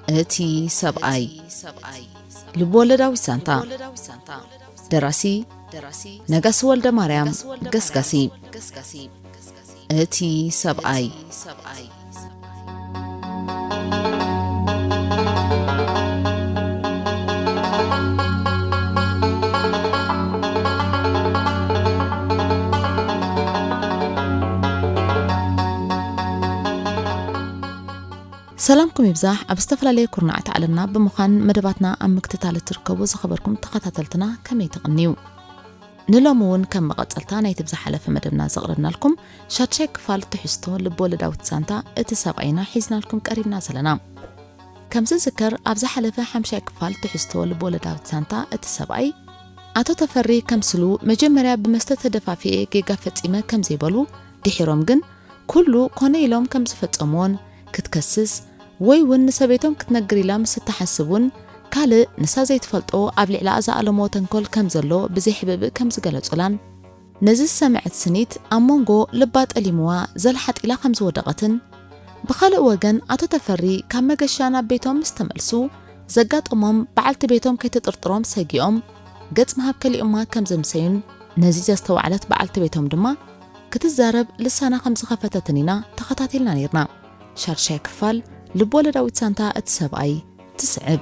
እቲ ሰብኣይ። ልብወለዳዊት ዛንታ። ደራሲ ነጋሲ ወልደ ማርያም ገስጋሲ። እቲ ሰብኣይ። ሰላምኩም ይብዛሕ። ኣብ ዝተፈላለየ ኩርናዓት ዓለምና ብምዃን መደባትና ኣብ ምክትታል እትርከቡ ዝኸበርኩም ተኸታተልትና ከመይ ትቕንዩ? ንሎሚ እውን ከም መቐጸልታ ናይቲ ብዝሓለፈ መደብና ዘቕረብናልኩም ሻድሻይ ክፋል ትሕዝቶ ልብወለዳዊት ዛንታ እቲ ሰብኣይና ሒዝናልኩም ቀሪብና ዘለና። ከም ዝዝከር ኣብ ዝሓለፈ ሓምሻይ ክፋል ትሕዝቶ ልብወለዳዊት ዛንታ እቲ ሰብኣይ ኣቶ ተፈሪ ከምስሉ መጀመርያ ብመስተ ተደፋፊኤ ጌጋ ፈጺመ ከም ዘይበሉ ድሒሮም ግን ኩሉ ኮነ ኢሎም ከም ዝፈጸምዎን ክትከስስ ወይ እውን ንሰበይቶም ክትነግር ኢላ ምስ እትሓስብ እውን ካልእ ንሳ ዘይትፈልጦ ኣብ ልዕላ ዝኣለሞ ተንኮል ከም ዘሎ ብዘይሕብእብእ ከም ዝገለጹላን ነዚ ዝሰምዐት ስኒት ኣብ መንጎ ልባ ጠሊምዋ ዘልሓጥ ኢላ ከም ዝወደቐትን ብኻልእ ወገን ኣቶ ተፈሪ ካብ መገሻ ናብ ቤቶም ምስ ተመልሱ ዘጋጠሞም በዓልቲ ቤቶም ከይትጥርጥሮም ሰጊኦም ገጽ ምሃብ ከሊኦማ ከም ዘምሰዩን ነዚ ዘስተውዓለት በዓልቲ ቤቶም ድማ ክትዛረብ ልሳና ከም ዝኸፈተትን ኢና ተኸታቲልና ነይርና። ሻድሻይ ክፋል ልብወለዳዊት ዛንታ እቲ ሰብኣይ ትስዕብ።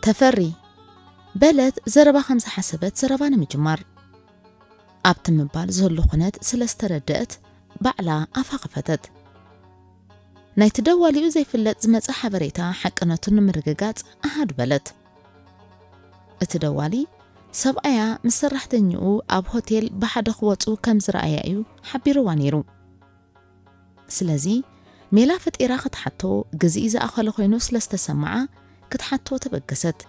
ተፈሪ በለት ዘረባ ከም ዝሓሰበት ዘረባ ንምጅማር። ኣብቲ ምባል ዘሎ ኩነት ስለ ዝተረደአት ባዕላ ኣፋ ከፈተት። ናይቲ ደዋሊኡ ዘይፍለጥ ዝመጸ ሓበሬታ ሓቅነቱ ንምርግጋጽ ኣሃድ በለት። እቲ ደዋሊ ሰብኣያ ምስ ሰራሕተኛኡ ኣብ ሆቴል ብሓደ ክወጹ ከም ዝረኣያ እዩ ሓቢርዋ ነይሩ። ስለዚ ሜላ ፈጢራ ክትሓቶ ግዜኡ ዝኣኸለ ኮይኑ ስለ ዝተሰምዓ ክትሓቶ ተበገሰት።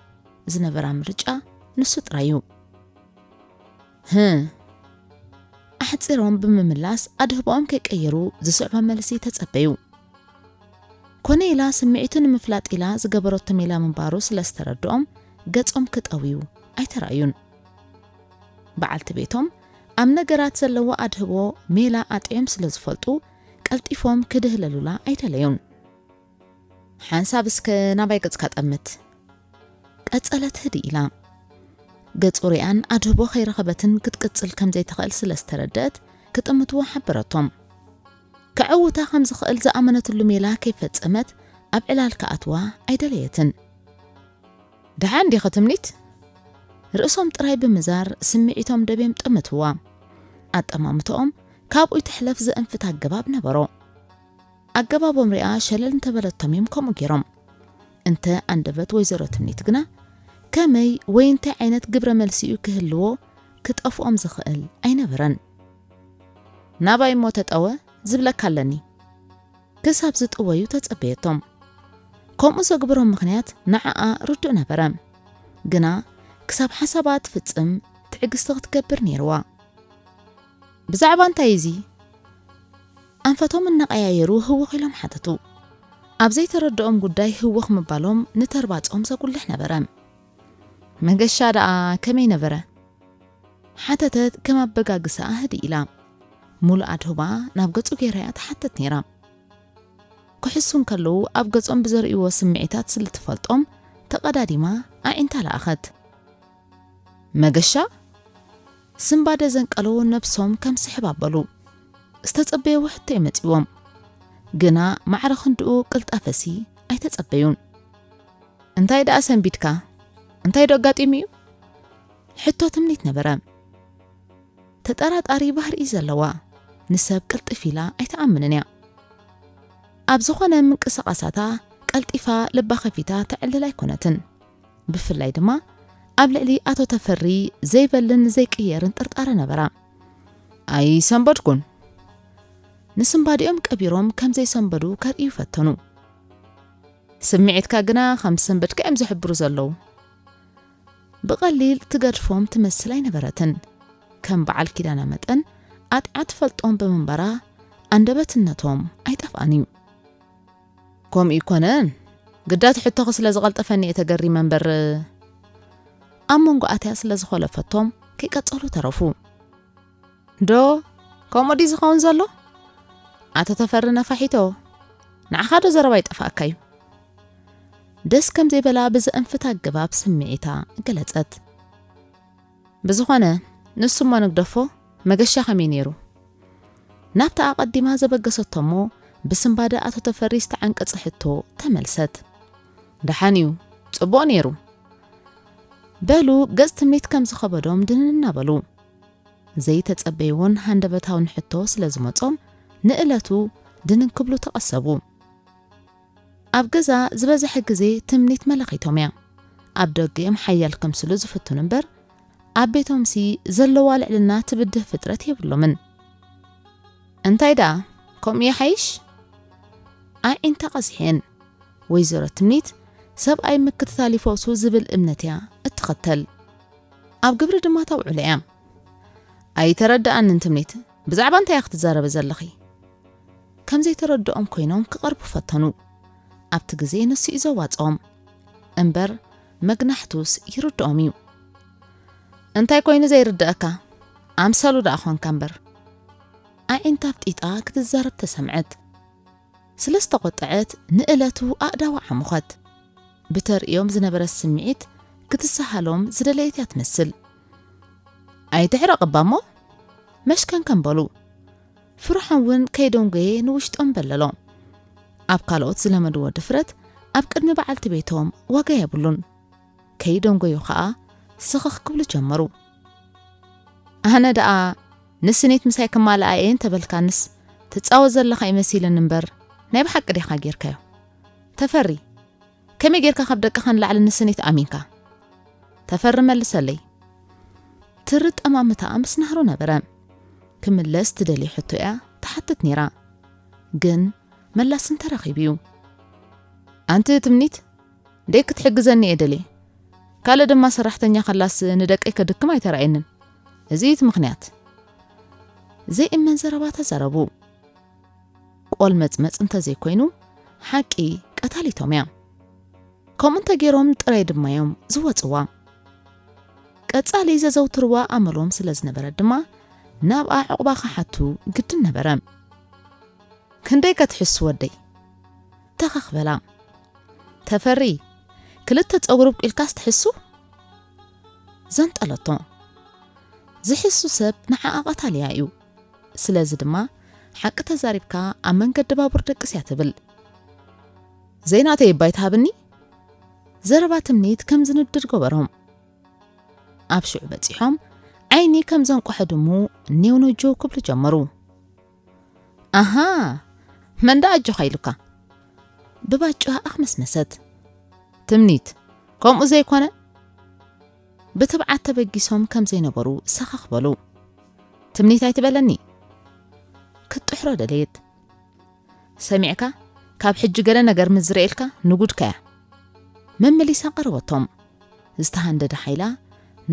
ዝነበራ ምርጫ ንሱ ጥራይ እዩ። ህእ። ኣሕጺሮም ብምምላስ ኣድህቦኦም ከይቀየሩ ዝስዕቦ መልሲ ተጸበዩ። ኮነ ኢላ ስምዒቱ ንምፍላጥ ኢላ ዝገበረቶ ሜላ ምንባሩ ስለ ዝተረድኦም ገጾም ክጠውዩ ኣይተራእዩን። በዓልቲ ቤቶም ኣብ ነገራት ዘለዎ ኣድህቦ ሜላ ኣጥዕዮም ስለ ዝፈልጡ ቀልጢፎም ክድህለሉላ ኣይደለዩን። ሓንሳብ እስከ ናባይ ገጽካ ጠምት። ቀጸለት ህድእ ኢላ። ገጹ ሪኣን ኣድህቦ ከይረኸበትን ክትቅጽል ከም ዘይትኽእል ስለ ዝተረደአት ክጥምትዎ ሓበረቶም። ከዕውታ ከም ዝኽእል ዝኣመነትሉ ሜላ ከይፈጸመት ኣብ ዕላል ክኣትዋ ኣይደለየትን። ደሓን ዲኺ ትምኒት? ርእሶም ጥራይ ብምዛር ስምዒቶም ደብዮም ጠመትዋ። ኣጠማምትኦም ካብኡ ትሕለፍ ዘእንፍት ኣገባብ ነበሮ። ኣገባቦም ሪኣ ሸለል እንተበለቶም እዮም ከምኡ ገይሮም። እንተ ኣንደበት ወይዘሮ ትምኒት ግና ከመይ ወይ እንታይ ዓይነት ግብረ መልሲ እዩ ክህልዎ ክጠፍኦም ዝኽእል ኣይነበረን። ናባይ እሞ ተጠወ ዝብለካ ኣለኒ። ክሳብ ዝጥወዩ ተጸበየቶም። ከምኡ ዘግብሮም ምኽንያት ንዓኣ ርዱእ ነበረ። ግና ክሳብ ሓሳባ ትፍጽም ትዕግስቲ ክትገብር ነይርዋ። ብዛዕባ እንታይ እዚ? ኣንፈቶም እናቐያየሩ ህውኽ ኢሎም ሓተቱ። ኣብ ዘይተረድኦም ጉዳይ ህውኽ ምባሎም ንተርባጾም ዘጉልሕ ነበረ። መገሻ ደኣ ከመይ ነበረ? ሓተተት ከም ኣበጋግሳኣ ህድእ ኢላ። ሙሉእ ኣድህባ ናብ ገጹ ገይራ እያ ትሓትት ነይራ። ክሕሱ እንከለዉ ኣብ ገጾም ብዘርእይዎ ስምዒታት ስለ ትፈልጦም ተቐዳዲማ ኣዒንታ ለኣኸት። መገሻ? ስንባደ ዘንቀሎ ነብሶም ከም ስሕብ ኣበሉ። ዝተጸበይዎ ሕቶ እዩ መጺዎም። ግና ማዕረ ክንድኡ ቅልጣፈሲ ኣይተጸበዩን። እንታይ ደኣ ሰንቢድካ? እንታይ ዶ ኣጋጢሙ እዩ? ሕቶ ትምኒት ነበረ። ተጠራጣሪ ባህሪ እዩ ዘለዋ። ንሰብ ቅልጥፍ ኢላ ኣይትኣምንን እያ። ኣብ ዝኾነ ምንቅስቓሳታ ቀልጢፋ ልባ ከፊታ ተዕልል ኣይኮነትን። ብፍላይ ድማ ኣብ ልዕሊ ኣቶ ተፈሪ ዘይበልን ዘይቅየርን ጥርጣረ ነበራ። ኣይሰንበድኩን። ንስንባዲኦም ቀቢሮም ከም ዘይሰንበዱ ከርእዩ ፈተኑ። ስምዒትካ ግና ከም ዝሰንበድካ እዮም ዝሕብሩ ዘለዉ። ብቐሊል ትገድፎም ትመስል ኣይነበረትን። ከም በዓል ኪዳና መጠን ኣጥዕያ ትፈልጦም ብምንባራ ኣንደበትነቶም ኣይጠፍኣን እዩ። ከምኡ ይኮነን፣ ግዳት ሕቶኺ ስለ ዝቐልጠፈኒ እየ ተገሪመ እምበር፣ ኣብ መንጎ ኣትያ ስለ ዝኾለፈቶም ከይቀጸሉ ተረፉ። ዶ ከምኡ ድዩ ዝኸውን ዘሎ? ኣቶ ተፈሪ ነፋሒቶ፣ ንዓኻ ዶ ዘረባ ይጠፍኣካ እዩ? ደስ ከም ዘይበላ ብዘእንፍት ኣገባብ ስምዒታ ገለጸት። ብዝኾነ፣ ንሱ እሞ ንግደፎ፣ መገሻ ከመይ ነይሩ? ናብታ ኣቐዲማ ዘበገሰቶ እሞ ብስንባደ ኣቶ ተፈሪ ዝተዓንቀጸ ሕቶ ተመልሰት። ደሓን እዩ፣ ጽቡቕ ነይሩ። በሉ፣ ገጽ ትምኒት ከም ዝኸበዶም ድንን እናበሉ። ዘይተጸበይዎን ሃንደበታውን ሕቶ ስለ ዝመጾም፣ ንእለቱ ድንን ክብሉ ተቐሰቡ። ኣብ ገዛ ዝበዝሐ ግዜ ትምኒት መለኺቶም እያ። ኣብ ደገ እዮም ሓያል ከምስሉ ዝፍትኑ እምበር፣ ኣብ ቤቶምሲ ዘለዋ ልዕልና ትብድህ ፍጥረት የብሎምን። እንታይ ደኣ፣ ከምኡ ይሓይሽ? ኣዒንታ ቀዚሐን። ወይዘሮ ትምኒት፣ ሰብኣይ ምክትታል ይፈውሱ ዝብል እምነት እያ እትኸተል። ኣብ ግብሪ ድማ ተውዕሎ እያ። ኣይተረድኣንን ትምኒት፣ ብዛዕባ እንታይ እያ ክትዛረቢ ዘለኺ? ከም ዘይተረድኦም ኮይኖም ክቐርቡ ፈተኑ። ኣብቲ ግዜ ንሱ እዩ ዘዋጽኦም። እምበር መግናሕቱስ ይርድኦም እዩ። እንታይ ኮይኑ ዘይርድኣካ? ኣምሰሉ ደኣ ኾንካ እምበር። ኣዒንታ ኣፍጢጣ ክትዛረብ ተሰምዐት። ስለ ዝተቖጠዐት ንእለቱ ኣእዳዋ ዓሙኸት። ብተርእዮም ዝነበረት ስምዒት ክትሰሃሎም ዝደለየት እያ ትመስል። ኣይትሕረቕ እባ እሞ፣ መሽከንከን በሉ። ፍርሖም እውን ከይደንጎየ ንውሽጦም በለሎ። ኣብ ካልኦት ዝለመድዎ ድፍረት ኣብ ቅድሚ በዓልቲ ቤቶም ዋጋ የብሉን። ከይደንጎዩ ኸኣ ስኽኽ ክብሉ ጀመሩ። ኣነ ደኣ ንስኒት ምሳይ ክማልኣ እየ እንተበልካንስ ትጻወት ዘለኻ ይመሲልን እምበር ናይ ብሓቂ ዲኻ ጌርካዮ? ተፈሪ፣ ከመይ ጌርካ ካብ ደቅኻ ንላዕሊ ንስኒት ኣሚንካ? ተፈሪ መልሰለይ። ትሪ ጠማምታኣ ምስ ናህሩ ነበረ። ክምለስ ትደሊ ሕቶ እያ ትሓትት ነይራ። ግን መላስ እንተረኺቡ እዩ። ኣንቲ ትምኒት፣ ደይ ክትሕግዘኒ እየ ደልየ። ካልእ ድማ ሰራሕተኛ ከላስ ንደቀይ ከድክም ኣይተራእየንን። እዚ እዩ እቲ ምኽንያት። ዘይእመን ዘረባ ተዛረቡ። ቆልመጽመጽ እንተዘይኮይኑ፣ ሓቂ ቀታሊቶም እያ። ከምኡ እንተገይሮም ጥራይ ድማ እዮም ዝወጽዋ። ቀጻሊ ዘዘውትርዋ ኣመሎም ስለ ዝነበረ ድማ፣ ናብኣ ዕቑባ ክሓቱ ግድን ነበረ። ክንደይ ከትሕሱ ወደይ? ተኸኽ በላ። ተፈሪ፣ ክልተ ጸጉሪ ብቂልካስ ትሕሱ? ዘንጠለቶ። ዝሕሱ ሰብ ንዓኣ ቀታልያ እዩ። ስለዚ ድማ፣ ሓቂ ተዛሪብካ ኣብ መንገዲ ባቡር ደቅስ እያ ትብል። ዘይናተይ እባ ኣይትሃብኒ? ዘረባ ትምኒት ከም ዝንድድ ገበሮም። ኣብ ሽዑ በጺሖም፣ ዓይኒ ከም ዘንቆሐ ድሙ ኔው ነጆው ክብሉ ጀመሩ። ኣሃ፣ መን ደኣ ኣጆኻ ኢሉካ? ብባጭዋ ኣኽመስመሰት። ትምኒት፣ ከምኡ ዘይኮነ? ብትብዓት ተበጊሶም ከም ዘይነበሩ ሰኸኽ በሉ። ትምኒት ኣይትበለኒ። ክትጥሕሮ ደለየት። ሰሚዕካ፣ ካብ ሕጂ ገለ ነገር ምስ ዝርእየልካ ንጉድካ እያ። መመሊሳ ቀረበቶም። ዝተሃንደደ ሓይላ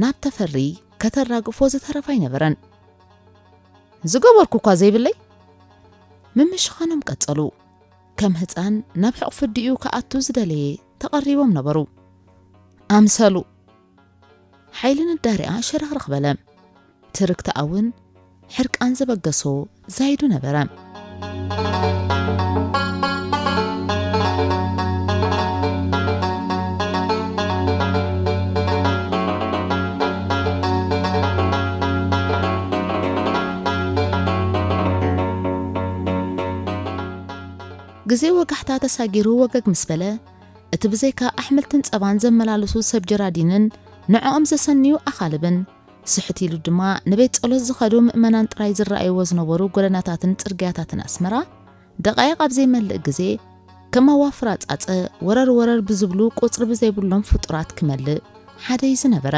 ናብ ተፈሪ ከተራግፎ ዝተረፋ ኣይነበረን። ዝገበርኩ እኳ ዘይብለይ። ምምሽኻኖም ቀጸሉ። ከም ህጻን ናብ ሕቕፊ ኣዲኡ ክኣቱ ዝደለየ ተቐሪቦም ነበሩ። ኣምሰሉ። ሓይሊ ንዳሪኣ ሸረኽረኽ በለ። ትርክትኣ እውን ሕርቃን ዘበገሶ ዛይዱ ነበረ። ግዜ ወጋሕታ ተሳጊሩ ወገግ ምስ በለ፣ እቲ ብዘይካ ኣሕምልትን ጸባን ዘመላልሱ ሰብ ጀራዲንን ንዕኦም ዘሰንዩ ኣኻልብን፣ ስሕት ኢሉ ድማ ንቤት ጸሎት ዝኸዱ ምእመናን ጥራይ ዝረኣይዎ ዝነበሩ ጎደናታትን ጽርግያታትን ኣስመራ፣ ደቓይቕ ኣብ ዘይመልእ ግዜ፣ ከም ኣዋፍራ ጻጸ ወረር ወረር ብዝብሉ ቁጽሪ ብዘይብሎም ፍጡራት ክመልእ ሓደ እዩ ዝነበረ።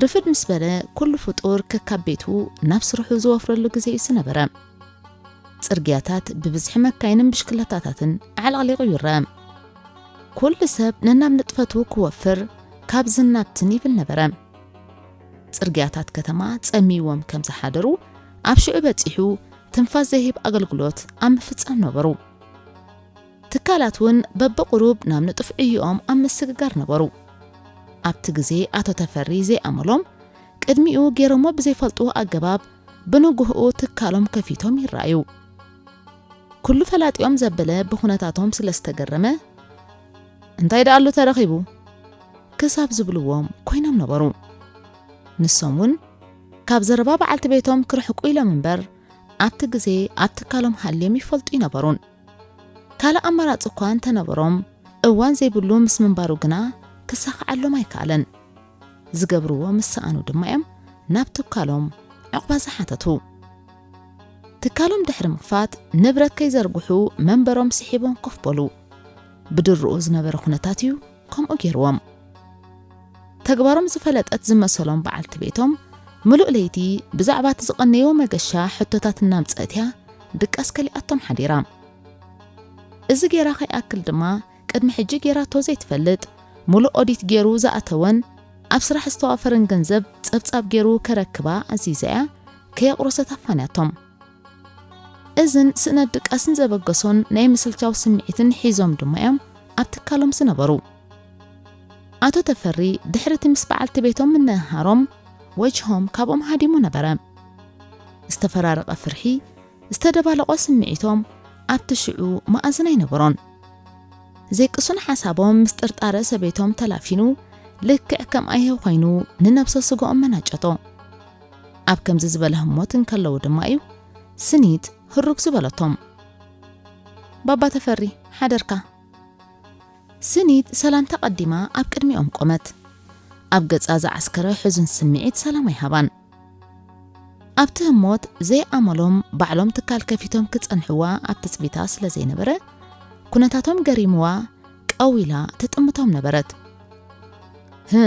ርፍድ ምስ በለ፣ ኩሉ ፍጡር ከካብ ቤቱ ናብ ስርሑ ዝወፍረሉ ግዜ እዩ ዝነበረ። ጽርግያታት ብብዝሒ መካይንን ብሽክለታታትን ኣዕለቕሊቑ ይረአ። ኩሉ ሰብ ነናብ ንጥፈቱ ክወፍር ካብዝን ናብትን ይብል ነበረ። ጽርግያታት ከተማ ጸሚዎም ከም ዝሓደሩ፣ ኣብ ሽዑ በጺሑ ትንፋስ ዘይህብ ኣገልግሎት ኣብ ምፍጻም ነበሩ። ትካላት እውን በብቕሩብ ናብ ንጡፍ ዕዮኦም ኣብ ምስግጋር ነበሩ። ኣብቲ ግዜ ኣቶ ተፈሪ ዘይኣመሎም ቅድሚኡ ገይሮሞ ብዘይፈልጥዎ ኣገባብ ብንግህኡ ትካሎም ከፊቶም ይረኣዩ። ኩሉ ፈላጢኦም ዘበለ ብኹነታቶም ስለ ዝተገረመ፣ "እንታይ ደኣሉ ተረኺቡ?" ክሳብ ዝብልዎም ኮይኖም ነበሩ። ንሶም እውን ካብ ዘረባ በዓልቲ ቤቶም ክርሕቁ ኢሎም እምበር ኣብቲ ግዜ ኣብ ትካሎም ሃልዮም ይፈልጡ ይነበሩን። ካልእ ኣማራጺ እኳ እንተነበሮም እዋን ዘይብሉ ምስ ምንባሩ ግና ክሳኽዓሎም ኣይከኣለን። ዝገብርዎ ምስ ሰኣኑ ድማ እዮም ናብ ትካሎም ዕቑባ ዝሓተቱ። ትካሎም ድሕሪ ምኽፋት ንብረት ከይዘርግሑ መንበሮም ስሒቦም ኮፍ በሉ። ብድርኡ ዝነበረ ኩነታት እዩ ከምኡ ገይርዎም። ተግባሮም ዝፈለጠት ዝመሰሎም በዓልቲ ቤቶም ምሉእ ለይቲ ብዛዕባ እቲ ዝቐነይዎ መገሻ ሕቶታት እናምጸእት እያ ድቃስ ከሊኣቶም ሓዲራ። እዚ ገይራ ከይኣክል ድማ ቅድሚ ሕጂ ገይራቶ ዘይትፈልጥ፣ ሙሉእ ኦዲት ገይሩ ዝኣተወን ኣብ ስራሕ ዝተዋፈረን ገንዘብ ጸብጻብ ገይሩ ከረክባ ኣዚዛ እያ ከየቑረሰት ኣፋንያቶም። እዝን ስእነት ድቃስን ዘበገሶን ናይ ምስልቻው ስምዒትን ሒዞም ድማ እዮም ኣብ ትካሎም ዝነበሩ። ኣቶ ተፈሪ ድሕሪ እቲ ምስ በዓልቲ ቤቶም ምንእሃሮም ወጅሆም ካብኦም ሃዲሙ ነበረ። ዝተፈራረቐ ፍርሒ፣ ዝተደባለቖ ስምዒቶም ኣብቲ ሽዑ መኣዝን ኣይነበሮን። ዘይቅሱን ሓሳቦም ምስ ጥርጣረ ሰበይቶም ተላፊኑ ልክዕ ከም ኣየው ኮይኑ ንነብሰ ስጋኦም መናጨቶ። ኣብ ከምዚ ዝበለ ህሞት እንከለዉ ድማ እዩ ስኒት ህሩግ ዝበለቶም። "ባባ ተፈሪ፣ ሓደርካ?" ስኒት ሰላምታ ቀዲማ ኣብ ቅድሚኦም ቆመት። ኣብ ገጻ ዝዓስከረ ሕዙን ስምዒት ሰላም ኣይሃባን። ኣብቲ ህሞት ዘይኣመሎም ባዕሎም ትካል ከፊቶም ክጸንሕዋ ኣብ ትጽቢታ ስለ ዘይነበረ፣ ኩነታቶም ገሪምዋ ቀው ኢላ ትጥምቶም ነበረት። "ህ"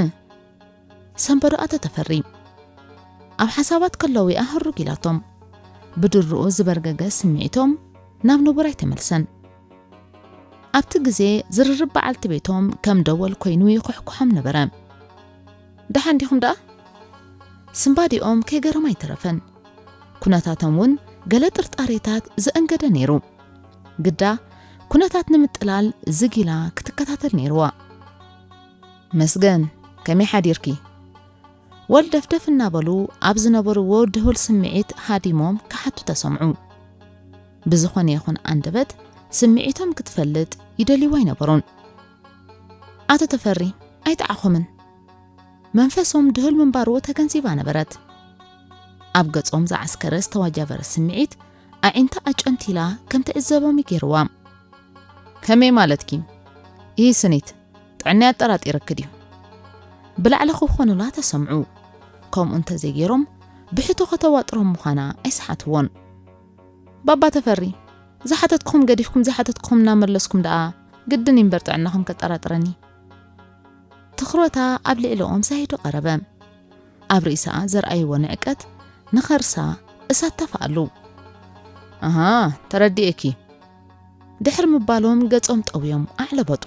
ሰንበዶ ኣቶ ተፈሪ። ኣብ ሓሳባት ከለዉ እያ ህሩግ ኢላቶም። ብድርኡ ዝበርገገ ስምዒቶም ናብ ንቡር ኣይተመልሰን። ኣብቲ ግዜ ዝርርብ በዓልቲ ቤቶም ከም ደወል ኮይኑ ይኹሕኩሖም ነበረ። "ደሓን ዲኹም ደኣ?" ስምባዲኦም ከይገረም ኣይተረፈን። ኩነታቶም እውን ገለ ጥርጣሬታት ዘእንገደ ነይሩ። ግዳ ኩነታት ንምጥላል ዝጊላ ክትከታተል ነይርዋ። "መስገን፣ ከመይ ሓዲርኪ?" ወልደፍደፍ እናበሉ ኣብ ዝነበርዎ ድሁል ስምዒት ሃዲሞም ክሓቱ ተሰምዑ። ብዝኾነ ይኹን ኣንደበት ስምዒቶም ክትፈልጥ ይደልይዋ ኣይነበሩን። ኣቶ ተፈሪ ኣይጠዓኾምን። መንፈሶም ድሁል ምንባሩ ተገንዚባ ነበረት። ኣብ ገጾም ዝዓስከረ ዝተዋጃበረ ስምዒት ኣዒንታ ኣጨንቲላ ከም ትዕዘቦም ይገይርዋ። "ከመይ ማለትኪ?" "ይህ ስኒት፣ ጥዕና ያጠራጢረኪ ድዩ?" ብላዕሊ ክኾኑላ ተሰምዑ። ከምኡ እንተዘይገይሮም ብሕቶ ከተዋጥሮም ምዃና ኣይሰሓትዎን። "ባባ ተፈሪ፣ ዝሓተትኩም ገዲፍኩም ዘይሓተትኩም እናመለስኩም ደኣ ግድን እዩ እምበር ጥዕናኹም ከጠራጥረኒ?" ትኹረታ ኣብ ልዕሊኦም ዛይዱ ቀረበ። ኣብ ርእሳ ዘርኣይዎ ንዕቀት ንኸርሳ እሳት ተፋኣሉ። "ኣሃ፣ ተረዲኤኪ" ድሕሪ ምባሎም ገጾም ጠውዮም ኣዕለበጡ።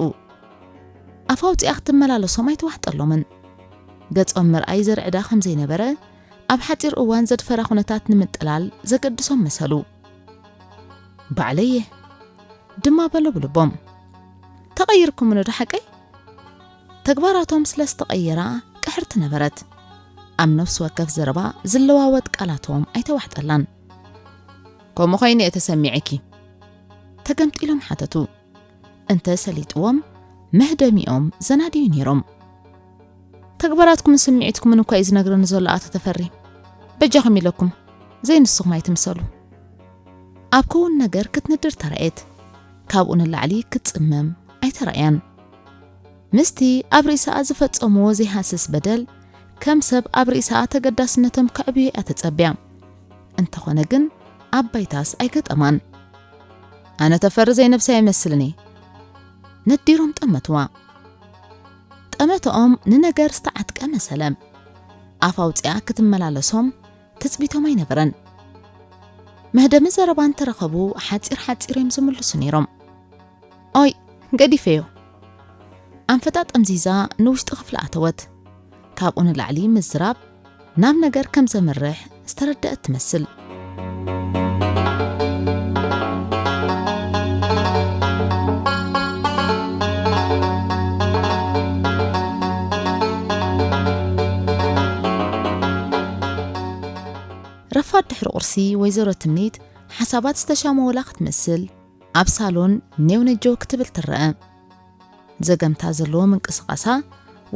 ኣፍ ኣውጺኣ ክትመላለሶም ኣይተዋሕጠሎምን። ገጾም ምርኣይ ዘርዕዳ ከም ዘይነበረ ኣብ ሓጺር እዋን ዘድፈራ ኩነታት ንምጥላል ዘገድሶም መሰሉ። "ባዕለየ" ድማ በሎ ብልቦም። "ተቐይርኩምኒ ዶ ሓቀይ?" ተግባራቶም ስለ ዝተቐየራ ቅሕርቲ ነበረት። ኣብ ነፍሲ ወከፍ ዘረባ ዝለዋወጥ ቃላቶም ኣይተዋሕጠላን። "ከምኡ ኾይኑ እየ ተሰሚዐኪ?" ተገምጢሎም ሓተቱ። እንተ ሰሊጥዎም መህደሚኦም ዘናድዩ ነይሮም። "ተግባራትኩምን ስምዒትኩምን እኳ እዩ ዝነግረኒ ዘሎ ኣቶ ተፈሪ። በጃኹም ኢለኩም፣ ዘይንስኹም ኣይትምሰሉ።" ኣብ ክውን ነገር ክትንድር ተራእየት። ካብኡ ንላዕሊ ክትጽመም ኣይተራእያን። ምስቲ ኣብ ርእስኣ ዝፈጸምዎ ዘይሃስስ በደል፣ ከም ሰብ ኣብ ርእስኣ ተገዳስነቶም ከዕብዮ እያ ተጸብያ። እንተኾነ ግን ኣብ ባይታስ ኣይገጠማን። "ኣነ ተፈሪ ዘይነብሰ ኣይመስልን እየ።" ነዲሮም ጠመትዋ። ጠመትኦም ንነገር ዝተዓጥቀ መሰለ። ኣፍ ኣውጺኣ ክትመላለሶም ትጽቢቶም ኣይነበረን። መህደሚ ዘረባ እንተረኸቡ ሓጺር ሓጺር እዮም ዝምልሱ ነይሮም። "ኦይ፣ ገዲፈዮ።" ኣንፈጣ ጠምዚዛ ንውሽጢ ክፍሊ ኣተወት። ካብኡ ንላዕሊ ምዝራብ ናብ ነገር ከም ዘምርሕ ዝተረደአት ትመስል። ሲ ወይዘሮ ትምኒት ሓሳባት ዝተሻመወላ ክትመስል ኣብ ሳሎን ኔው ነጀው ክትብል ትረአ። ዘገምታ ዘለዎ ምንቅስቓሳ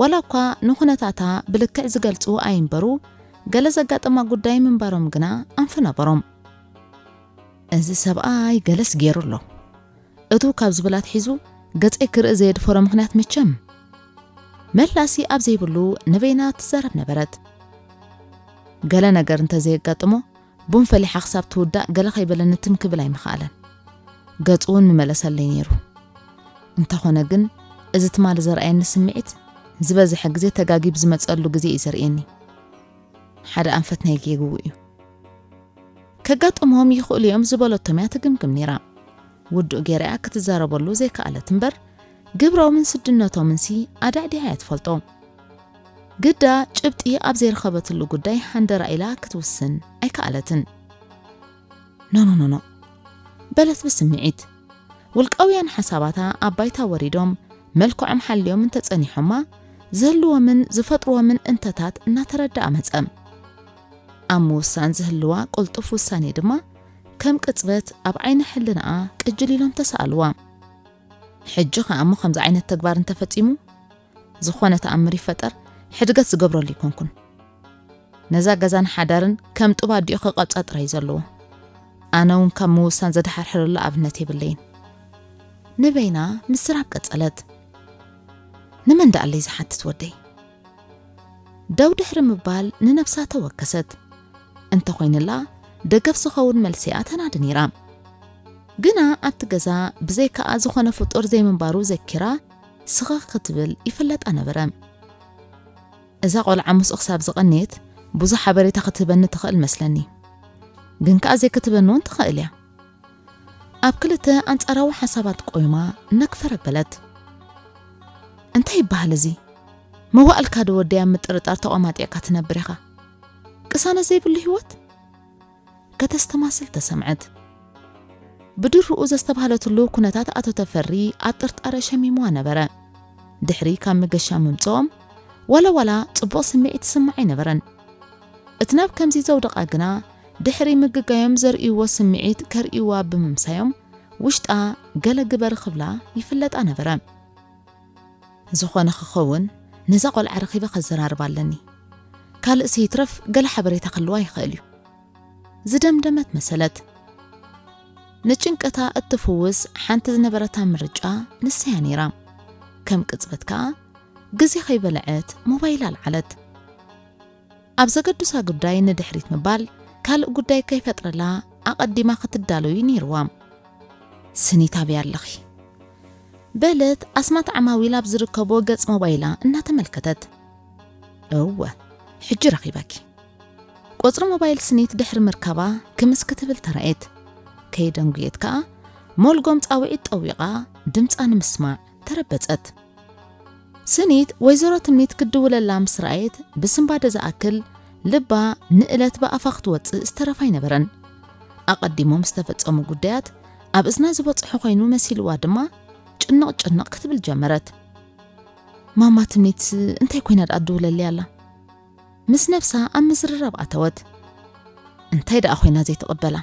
ዋላ እኳ ንኹነታታ ብልክዕ ዝገልጹ ኣይንበሩ፣ ገለ ዘጋጠማ ጉዳይ ምንባሮም ግና ኣንፈ ነበሮም። እዚ ሰብኣይ ገለስ ገይሩ ኣሎ። እቱ ካብ ዝብል ኣትሒዙ ገጸይ ክርኢ ዘየድፈሮ ምኽንያት መቸም መላሲ ኣብ ዘይብሉ ንበይና ትዛረብ ነበረት። ገለ ነገር እንተዘየጋጥሞ ቡን ፈሊሓ ክሳብ ትውዳእ ገለ ከይበለኒ ትም ክብል ኣይምኽኣለን። ገጹ እውን ምመለሰለይ ነይሩ። እንተኾነ ግን እዚ ትማሊ ዘርኣየኒ ስምዒት ዝበዝሐ ግዜ ተጋጊ ብዝመጸሉ ግዜ እዩ ዘርእየኒ። ሓደ ኣንፈት ናይ ጌግኡ እዩ። ከጋጥሞም ይኽእሉ እዮም ዝበለቶም እያ ትግምግም ነይራ። ውዱእ ገይራ እያ ክትዛረበሉ ዘይከኣለት እምበር ግብሮምን ስድነቶምንሲ ኣዳዕዲዓ እያ ትፈልጦ። ግዳ ጭብጢ ኣብ ዘይረኸበትሉ ጉዳይ ሃንደራ ኢላ ክትውስን ኣይከኣለትን። ኖኖኖኖ በለት ብስምዒት። ውልቃውያን ሓሳባታ ኣብ ባይታ ወሪዶም መልክዖም ሓልዮም እንተጸኒሖማ ዝህልዎምን ዝፈጥርዎምን እንተታት እናተረድኣ መጸ። ኣብ ምውሳን ዝህልዋ ቅልጡፍ ውሳኔ ድማ ከም ቅጽበት ኣብ ዓይኒ ሕልናኣ ቅጅል ኢሎም ተሰኣልዋ። ሕጂ ከኣ እሞ ከምዚ ዓይነት ተግባር እንተፈጺሙ ዝኾነ ተኣምር ይፈጠር ሕድገት ዝገብረሉ ይኮንኩን። ነዛ ገዛን ሓዳርን ከም ጡብ ኣዲኡ ክቐብጻ ጥራይ ዘለዎ። ኣነ እውን ካብ ምውሳን ዘድሓርሕረሉ ኣብነት የብለይን። ንበይና ምስራብ ቀጸለት። ንመን ደኣለይ ዝሓትት ወደይ? ደው ድሕሪ ምባል ንነብሳ ተወከሰት። እንተኾይንላ ደገፍ ዝኸውን መልሲ እያ ተናዲ ነይራ። ግና ኣብቲ ገዛ ብዘይካኣ ዝኾነ ፍጡር ዘይምንባሩ ዘኪራ ስኽኽ ክትብል ይፍለጣ ነበረ። እዛ ቆልዓ ምስኡ ክሳብ ዝቐንየት ብዙሕ ሓበሬታ ክትህበኒ ትኽእል መስለኒ። ግን ከኣ ዘይክትህበኒ እውን ትኽእል እያ። ኣብ ክልተ ኣንጻራዊ ሓሳባት ቆይማ ነክፈረ በለት። እንታይ ይበሃል እዚ? መዋእልካ ዶ ወደይ ኣብ ምጥርጣር ተቖማጢዕካ ትነብር ኢኻ? ቅሳነት ዘይብሉ ህይወት? ከተስተማስል ተሰምዐት። ብድርኡ ዘስተብሃለትሉ ኩነታት ኣቶ ተፈሪ ኣብ ጥርጣረ ሸሚምዋ ነበረ። ድሕሪ ካብ መገሻ ምምጽኦም ዋላ ዋላ ጽቡቕ ስምዒት ትስማዕ ኣይነበረን። እቲ ናብ ከምዚ ዘውደቓ ግና ድሕሪ ምግጋዮም ዘርእይዎ ስምዒት ከርእይዋ ብምምሳዮም ውሽጣ ገለ ግበሪ ክብላ ይፍለጣ ነበረ። ዝኾነ ክኸውን ነዛ ቆልዓ ረኺበ ከዘራርባ ኣለኒ። ካልእሲ ይትረፍ ገለ ሓበሬታ ክህልዋ ይኽእል እዩ። ዝደምደመት መሰለት። ንጭንቀታ እትፍውስ ሓንቲ ዝነበረታ ምርጫ ንሳያ ነይራ። ከም ቅጽበት ከኣ ግዜ ከይበለዐት ሞባይል ኣልዓለት። ኣብ ዘገድሳ ጉዳይ ንድሕሪት ምባል ካልእ ጉዳይ ከይፈጥረላ ኣቐዲማ ክትዳለዩ ነይርዋ። ስኒት ኣበይ ኣለኺ? በለት ኣስማት ዓማዊል ኣብ ዝርከቦ ገጽ ሞባይላ እናተመልከተት። እወ፣ ሕጂ ረኺበኪ። ቁጽሪ ሞባይል ስኒት ድሕሪ ምርካባ ክምስ ክትብል ተራእየት። ከይደንጉየት ከኣ ሞልጎም ጻውዒት ጠዊቓ ድምጻ ንምስማዕ ተረበጸት። ስኒት ወይዘሮ ትምኒት ክድውለላ ምስ ረኣየት ብስንባደ ዝኣክል ልባ ንእለት ብኣፋ ክትወጽእ ዝተረፋ ኣይነበረን። ኣቐዲሞም ዝተፈጸሙ ጉዳያት ኣብ እዝና ዝበጽሑ ኮይኑ መሲልዋ ድማ ጭንቕ ጭንቕ ክትብል ጀመረት። ማማ ትምኒት እንታይ ኮይና ደኣ ትድውለለይ ኣላ? ምስ ነብሳ ኣብ ምዝርራብ ኣተወት። እንታይ ደኣ ኮይና ዘይትቕበላ?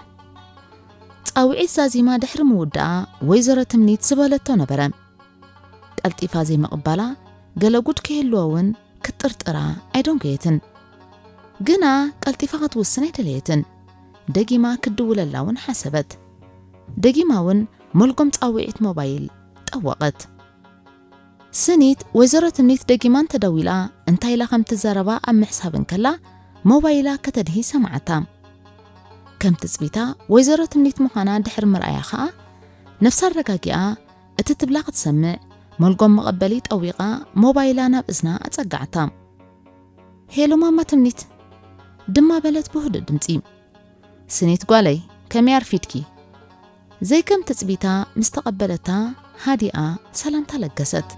ጻውዒት ዛዚማ ድሕሪ ምውዳኣ ወይዘሮ ትምኒት ዝበለቶ ነበረ። ቀልጢፋ ዘይምቕባላ ገለ ጉድ ከይህልዎ እውን ክትጥርጥራ ኣይደንጎየትን። ግና ቀልጢፋ ክትውስን ኣይደለየትን። ደጊማ ክትድውለላ እውን ሓሰበት። ደጊማ እውን መልጎም ጻውዒት ሞባይል ጠወቐት። ስኒት ወይዘሮ ትምኒት ደጊማ እንተደዊላ እንታይ ኢላ ከም ትዛረባ ኣብ ምሕሳብ እንከላ ሞባይላ ከተድሂ ሰማዓታ። ከም ትጽቢታ ወይዘሮ ትምኒት ምዃና ድሕሪ ምርኣያ ኸኣ ነፍሳ ኣረጋጊኣ እቲ ትብላ ክትሰምዕ መልጎም መቐበሊ ጠዊቓ ሞባይላ ናብ እዝና ኣጸጋዕታ። ሄሎ ማማ ትምኒት ድማ በለት ብህዱእ ድምጺ። ስኒት ጓለይ ከመይ ኣርፊድኪ? ዘይከም ትጽቢታ ምስ ተቐበለታ ሃዲኣ ሰላምታ ለገሰት።